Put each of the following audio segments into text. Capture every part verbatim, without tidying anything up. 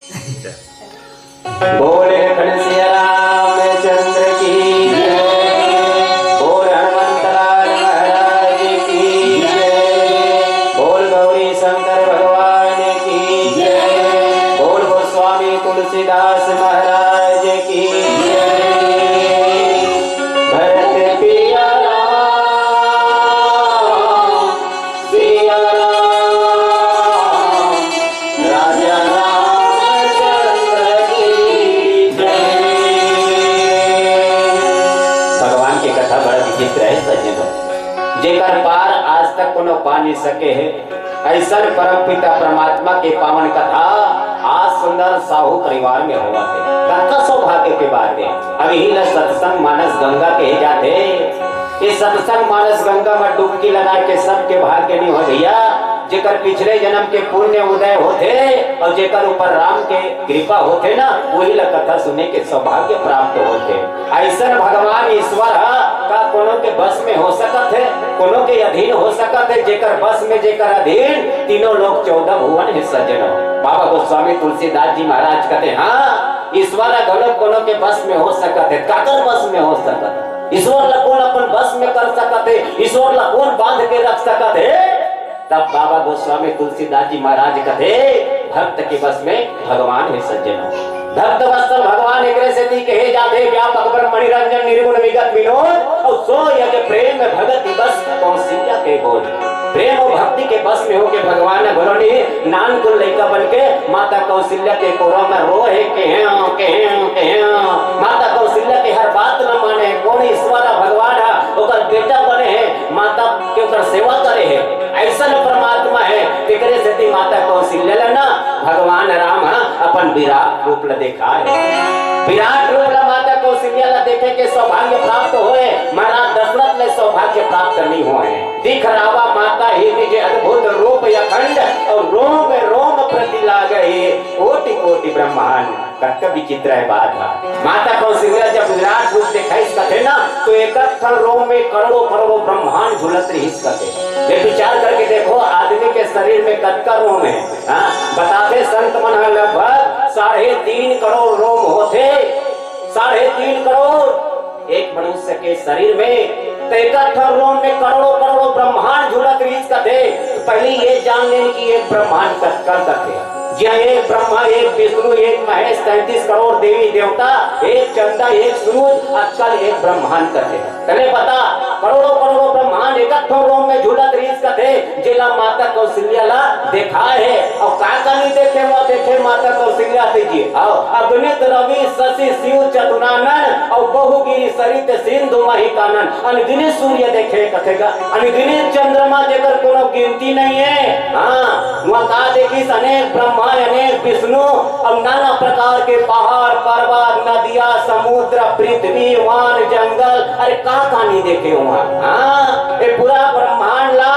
बोल लखन सिया रामचंद्र की जय। बोल हनुमंत लाल महाराज की जय। बोल गौरी शंकर भगवान की जय। बोल गोस्वामी तुलसीदास महाराज की जय। भरत पिया राम सिया राम, राजा रामचंद्र की जय। भगवान के कथा बड़ा विचित्र है सज्जनों, जेकर पार आज तक कोनो पा नहीं सके है। ऐसन परम पिता परमात्मा के पावन कथा आज सुंदर साहू परिवार में होवत है। कतका सौभाग्य के बात है। अब यही ला सत्संग मानस गंगा कहे जाथे। ये सत्संग मानस गंगा में डुबकी लगा के सबके भाग्य नहीं हो भैया। जेकर पिछले जन्म के पुण्य उदय होथे और जेकर ऊपर राम के कृपा होथे ना, वही ला कथा सुने के सौभाग्य प्राप्त होथे। ऐसन भगवान ईश्वर ह का कोनो के बस में हो सकत है, कोनो के अधीन हो सकत है? जेकर बस में, जेकर अधीन तीनों लोक चौदह भुवन है सज्जनों। बाबा गोस्वामी तुलसीदास जी महाराज कहते, हाँ, ईश्वर ह घलो कोनो के बस में हो सकत है। काकर बस में हो सकत है? ईश्वर ला कोन अपन बस में कर सकत है? ईश्वर ला कोन बांध के रख सकत है? तब बाबा गोस्वामी तुलसीदास जी महाराज कथे, भक्त के बस में भगवान है सज्जनों। भक्त वत्सल भगवान एकरे सेती कहे जाथे, व्यापक ब्रह्म निरंजन निर्गुण विगत विनोद, और सो यज्ञ प्रेम भगति बस कौशल्या के बोल। प्रेम और भक्ति के बस में होके भगवान ह घलो नहीं, नानकुन लइका बन के माता कौशल्या के कोरा में रोहे, केहें, केहें, केहें। माता कौशल्या के हर बात न माने, कोन ईश्वर ह, भगवान ह, ओकर बेटा बने है, माता के ओकर सेवा करे है, ऐसन परमात्मा है, तेकरे सेती माता कौशल्या ला ना भगवान राम ह अपन विराट रूप ला देखाए। विराट रूप ला माता कौशल्या ला देखे के सौभाग्य प्राप्त होए, महाराज दशरथ ले सौभाग्य प्राप्त नहीं होए। दिख रावा माता ही निज अद्भुत रूप अखंड, और रोम रोम प्रति लागे कोटि कोटि ब्रह्मांड। कतका विचित्र है बात ह। माता कौशल्या जब विराट रूप देखाइस कथे ना, तो एक एक ठन रोम में करोड़ों करोड़ों ब्रह्मांड झूलत रहिस कथे। ये विचार करके देखो, आदमी के शरीर में कतका रोम है, हाँ? बताथे संत मन ह लगभग साढ़े तीन करोड़ रोम होथे, साढ़े तीन करोड़। एक मनुष्य के शरीर में तो एक एक ठन रोम में करोड़ों करोड़ों ब्रह्मांड झूलत रहिस कथे। तो पहले ये जान लेन कि एक ब्रह्मांड कतका कथे। जी हाँ, एक ब्रह्मा, एक विष्णु, एक महेश, तैंतीस करोड़ देवी देवता, एक चंदा, एक सूरज, अतका एक ब्रह्मांड कथे। तले बता, करोड़ों करोड़ों ब्रह्मांड एक एक ठो रोम में झूलत रहिस कथे, जेला माता कौशल्या ला देखाए हे। और का का नहीं देखे, वो देखे माता कौशल्या ते जी। और अगणित रवि शशि शिव चतुरानन, और बहुगिरि सरित सिंधु मही कानन। अनगिनित सूर्य देखे कथे गा, अनगिनित चंद्रमा, जेकर कोनो गिनती नहीं है। हाँ, वहाँ का देखिस, अनेक ब्रह्मा, अनेक विष्णु, और नाना प्रकार के पहाड़, पर्वत, नदिया, समुद्र, पृथ्वी, वन, जंगल, अरे का का नहीं देखे वहाँ। हाँ, ये पूरा ब्रह्मांड ला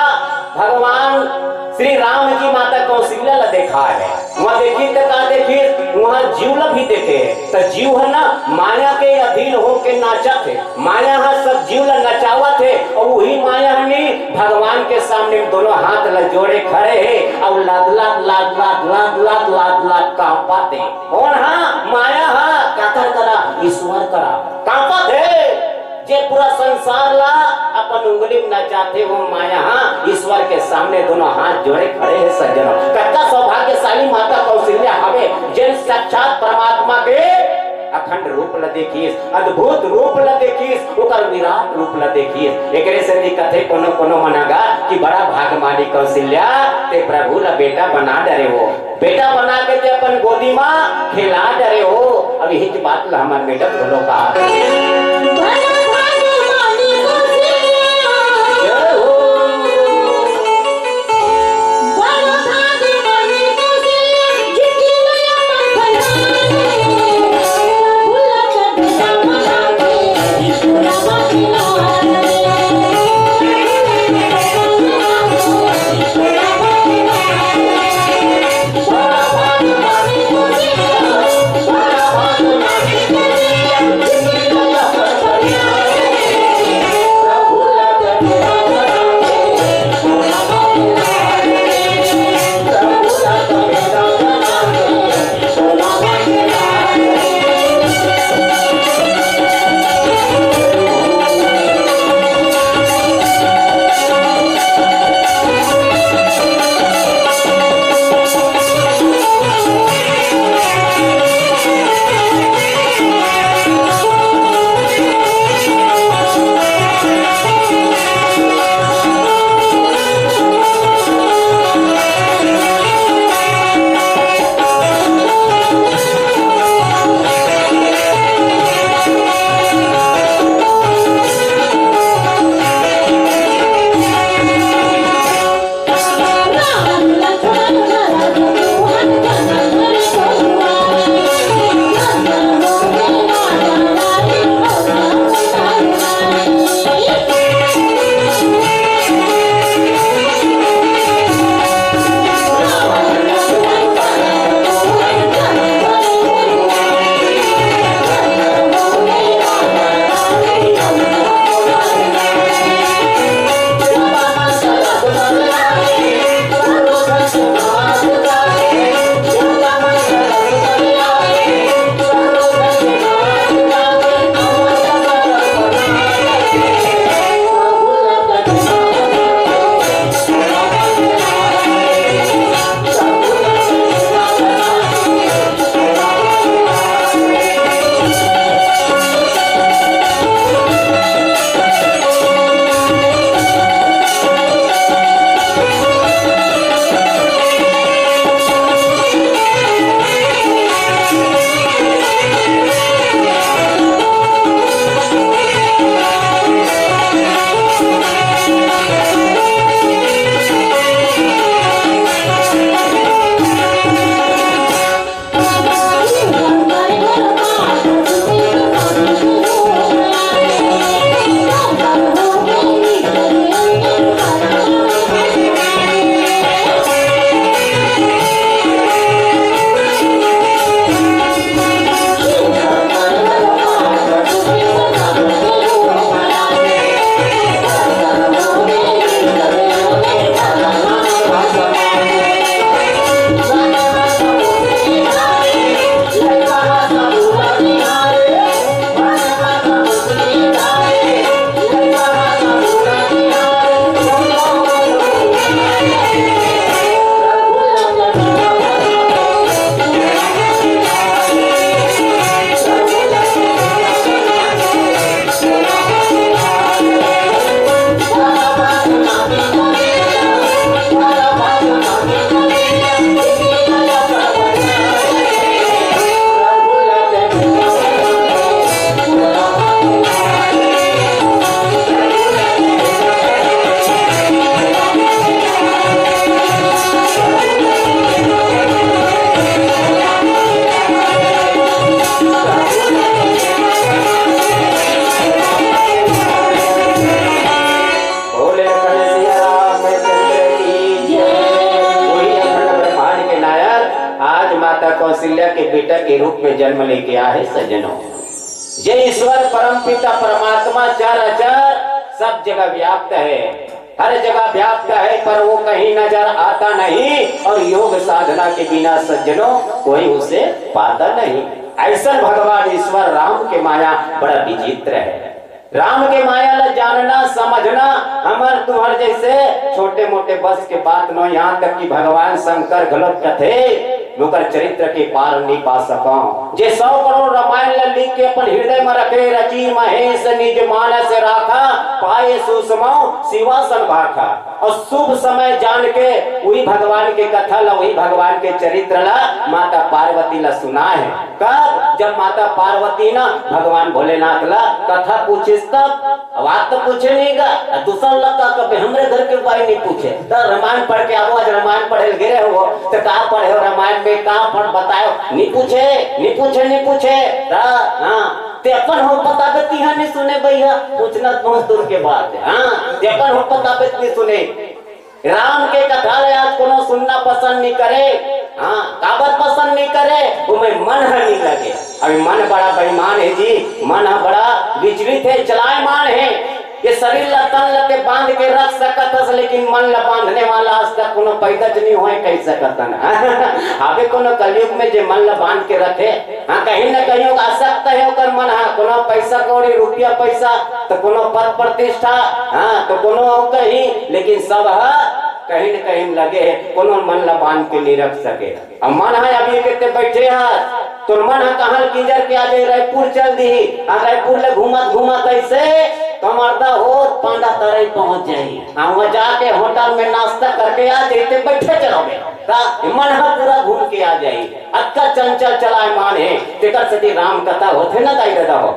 भगवान श्री राम जी माता कौशल्या ला देखाए हे। वहाँ देखिस त का देखिस, वहाँ जीव ला भी देखे हे। त जीव ह ना माया के अधीन होके नाचत हे, माया ह सब जीव ला नचावत हे, और वही माया ह नी भगवान के सामने में दोनों हाथ ला जोड़े खड़े हे, और लद लद लद लद लद लद लद लद कांपत हे। कौन ह? माया ह। काकर करा? ईश्वर करा कांपत हे। जे पूरा संसार ला अपन उंगली में नचाथे, वो माया ह ईश्वर के सामने दोनों हाथ जोड़े खड़े हे सज्जनों। कतका सौभाग्यशाली माता कौशल्या हवे, जेन साक्षात परमात्मा के अखंड रूप ला देखिस, अद्भुत रूप ला देखिस, ओकर विराट रूप ला देखिस। एकरे सेती कथे कोनो कोनो मन ह गा कि बड़ा भागमानी कौशल्या, ते प्रभु ला बेटा बना डरे हो, बेटा बना के ते अपन गोदी मा खेला डरे हो। अब यही बात ला हमर madam घलो कहा। जय हो। कौशल्या के बेटा के रूप में जन्म लेके आए हे सज्जनों। जे ईश्वर परम पिता परमात्मा चराचर सब जगह व्याप्त है, हर जगह व्याप्त है, पर वो कहीं नजर आता नहीं। और योग साधना के बिना सज्जनों कोई उसे पाता नहीं। ऐसा भगवान ईश्वर राम के माया बड़ा विचित्र है। राम के माया ला जानना, समझना, हमर तुहर जैसे छोटे मोटे बस के बात नो। यहाँ तक कि भगवान शंकर घलो कथे, ओकर चरित्र के पार नहीं पा सकव। जे सौ करोड़ रामायण ला लिख के अपन हृदय में रखे, रचि महेश निज मानस राखा, पाए सुषमा शिवासन भाखा। और शुभ समय जान के वही भगवान के कथा ला, वही भगवान के चरित्र ला माता पार्वती ला सुनाए हे। कब? जब माता पार्वती ना भगवान भोलेनाथ ला कथा पूछिस तब। अब बात तो पूछे नहीं गा, आ दूसर ला का कबे हमरे घर के बाई नहीं पूछे। तो रामायण पढ़ के आवो, आज रामायण पढ़े ल गे रहे हो, तो का पढ़े हो रामायण में, का पढ़ बताओ, नहीं पूछे, नहीं पूछे, नहीं पूछे। तो हाँ, ते अपन हो पता बे तिहा नहीं सुने भैया, पूछना बहुत दूर के बात है। हाँ, ते अपन हो पता बे नहीं सुने। राम के कथा ला आज कोनो सुनना पसंद नहीं करे। हाँ, काबर पसंद नहीं करे? ओमे मन ह नहीं लगे। अभी मन बड़ा बेईमान है जी, मन ह बड़ा विचलित है, चलायमान है। ये शरीर ला, तन ला ते बांध के रख सकत हस, लेकिन मन ला बांधने वाला आज तक कोनो पैदा च नहीं होए, कह सकत हन। हावे कोनो कलयुग में जे मन ला बांध के रखे? हाँ, कहीं न कहीं ओकर आसक्त है ओकर मन। हाँ, कोनो पैसा कौड़ी, रुपया पैसा, तो कोनो पद प्रतिष्ठा, हाँ, तो कोनो और कहीं, लेकिन सब ह कहीं न कहीं लगे है, कोनो मन ला बांध के नहीं रख सके। अब मन है, अभी के ते बैठे ह, तोर मन ह कहाँ ल किंजर के आ जाए, रायपुर चल दी, आ रायपुर ले घूमत घूमत ऐसे कमरदा हो पांडा तरई पहुंच जाई। आ वहाँ जाके होटल में नाश्ता करके आ जाई, ते बैठे चलोगे, ता मन ह पूरा घूम के आ जाई। अतका चंचल चलायमान है, तेकर सेती राम कथा होथे ना दाई ददा हो।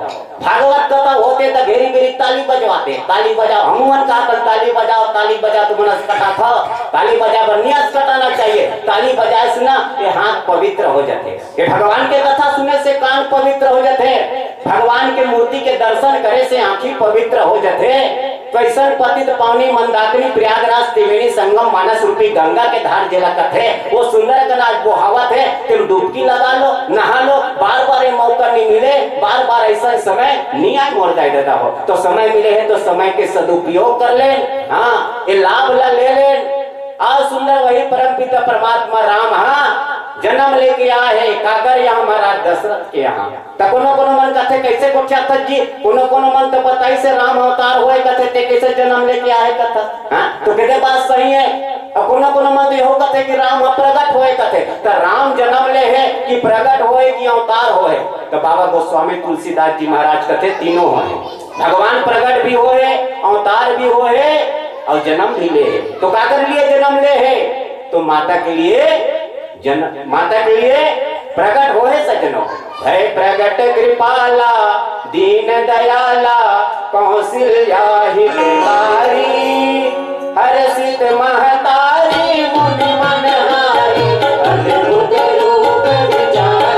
भागवत कथा होथे त घेरी बेरी ताली बजवाथे, ताली बजाओ, हनुमान कहा तन ताली बजाओ, ताली बजा, तुमन असकटा था, ताली बजा बर नहीं असकटाना चाहिए। ताली बजाए से ना ये हाथ पवित्र हो जाथे। ये भगवान के कथा सुने से कान पवित्र हो जाथे। भगवान के मूर्ति के दर्शन करे से आंखी पवित्र हो जाथे। कैसन पतित पावनी मंदाकिनी प्रयागराज त्रिवेणी संगम मानस रूपी गंगा के धार जेला कथे, वो सुंदर कन आज बोहावत है, तेम डुबकी लगा लो, नहा लो। बार बार ये मौका नहीं मिले, बार बार ऐसा समय नहीं आए मोर दाई ददा हो। तो समय मिले है तो समय के सदुपयोग कर लेन, हाँ, ये लाभ ला ले लेन। आज सुंदर वही परम पिता परमात्मा राम, हाँ, जन्म लेके आए है, काकर यहाँ महाराज दशरथ के यहाँ। त कोनो कोनो मन कथे, "कैसे गोठियाथस जी?" कोनो कोनो मन तो बताइस हे राम अवतार होए कथे, ते कैसे जन्म लेके आए कथा? हाँ, तो कहते बात सही है। अब कोनो कोनो मन तो यहो कथे कि राम ह प्रगट होए कथे, त राम जन्म ले है कि प्रगट होए कि अवतार होए? तो बाबा गोस्वामी तुलसीदास जी महाराज कथे, "तीनों होए।" भगवान प्रगट भी होए, अवतार भी होए और जन्म भी ले है। तो काकर लिए जन्म ले है? तो माता के लिए जन, माता के लिए प्रगट होए सज्जनों। भय प्रगट कृपाला दीन दयाला कौशल्या हितकारी, हर्षित महतारी मुनि मनहारी अद्भुत रूप विचारी।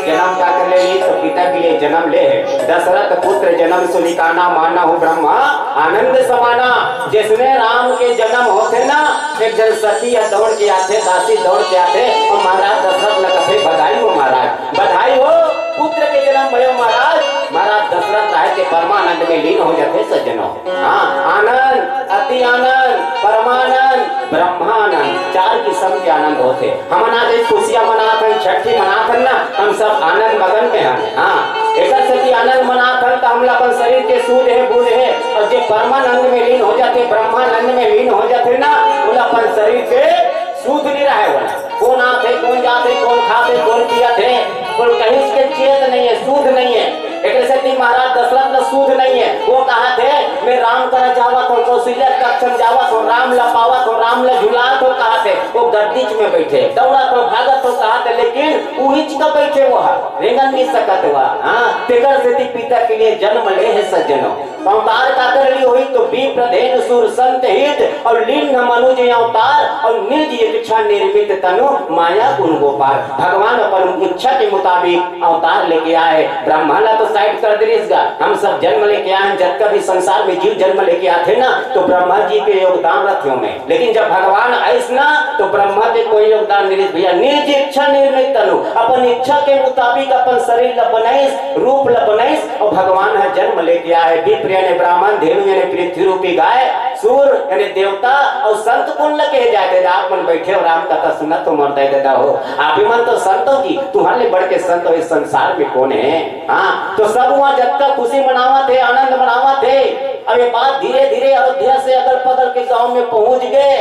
जन्म का कर ले ली, तो पिता के लिए जन्म ले है। दशरथ पुत्र जन्म सुनि काना, मानहु ब्रह्मा आनंद समाना। जिसने राम के जन्म होथे ना, एक जन सखी ह दौड़ के आथे, दासी दौड़ के आथे, और महाराज दशरथ ल कथे, "बधाई हो महाराज, बधाई हो, पुत्र के जन्म भयो महाराज।" महाराज दशरथ राय के परमानंद में लीन हो जाथे सज्जनों। हाँ, आनंद, अति आनंद, परमानंद, ब्रह्मानंद, चार किस्म के आनंद होथे। हमन आज एक खुशियां मनात हन, छठी मनात हन ना, हम सब आनंद मगन में हन। हाँ, एकर सेती आनंद मनात हन त हमला अपन शरीर के सूझ हे, बूझ हे, और जे परमानंद में लीन हो जाथे, ब्रह्मानंद में लीन हो जाथे ना, ओला अपन शरीर के सूझ नहीं रहे। ओला कोन आथे, कोन जाथे, कोन खाथे, कोन पियत हे, कोन कहीं उसके चेत नहीं है, सूझ नहीं है। एकरे सेती महाराज दशरथ ल सूझ नहीं है। वो कहा थे, "मैं राम करा जावत हो, कौशल्या कक्षम जावत हो, राम ल पावत हो, राम ल झुलात हो," कहा थे। वो गद्दीच में बैठे, दौड़त हो, भागत हो, कहा थे, लेकिन उहिच का बैठे वो ह, रेंगन नहीं सकत हुआ। हाँ, तेकर सेती पिता के लिए जन्म ले है सज्जनों। अवतार काकर लिए होही तो विप्र धेनु सुर संत हित, अउ लीन्ह मनुज अवतार, अउ निज इच्छा निर्मित तनु माया गुण गोपार। भगवान अपन इच्छा के मुताबिक अवतार लेके आए। ब्रह्मा ला तो साइड कर दिस गा, हम सब जन्म लेके आए हैं, जतका भी संसार में जीव जन्म लेके आथे ना, तो ब्रह्मा जी के योगदान रथे ओमे। लेकिन जब भगवान आइस ना, तो ब्रह्मा के कोई योगदान नहीं रहिस भैया। निज इच्छा निर्मित तनु, अपन इच्छा के मुताबिक अपन शरीर ला बनाइस, रूप ला बनाइस, अउ भगवान ह जन्म लेके आए। विप्र यानी ब्राह्मण, धेनु यानी पृथ्वी रूपी गाय, सुर यानी देवता, अउ संत कुल ला कहे जाथे। आप मन बैठे हो, राम कथा सुनत हो, मोर दाई ददा हो, आप ही मन तो संत हो जी, तुम्हारे ले बढ़ के संत हो इस संसार में कौन है? हाँ, तो सब वहाँ जतका खुशी मनावत हे, आनंद मनावत हे। अब ये बात धीरे धीरे अयोध्या से अगल बगल के गांव में पहुंच गए।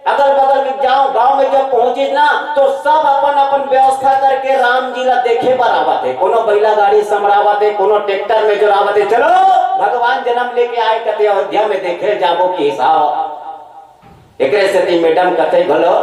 अगल बगल के गांव, गांव में जब पहुंचिस ना, तो सब अपन अपन व्यवस्था करके राम जी ला देखे बर आवत हे। कोनो बैला गाड़ी समरावत हे, कोनो ट्रैक्टर में जोरावत हे, चलो भगवान जन्म लेके आए कथे अयोध्या में, देखे जाबो कि हिसाब। एकरे सेती मैडम कथे घलो,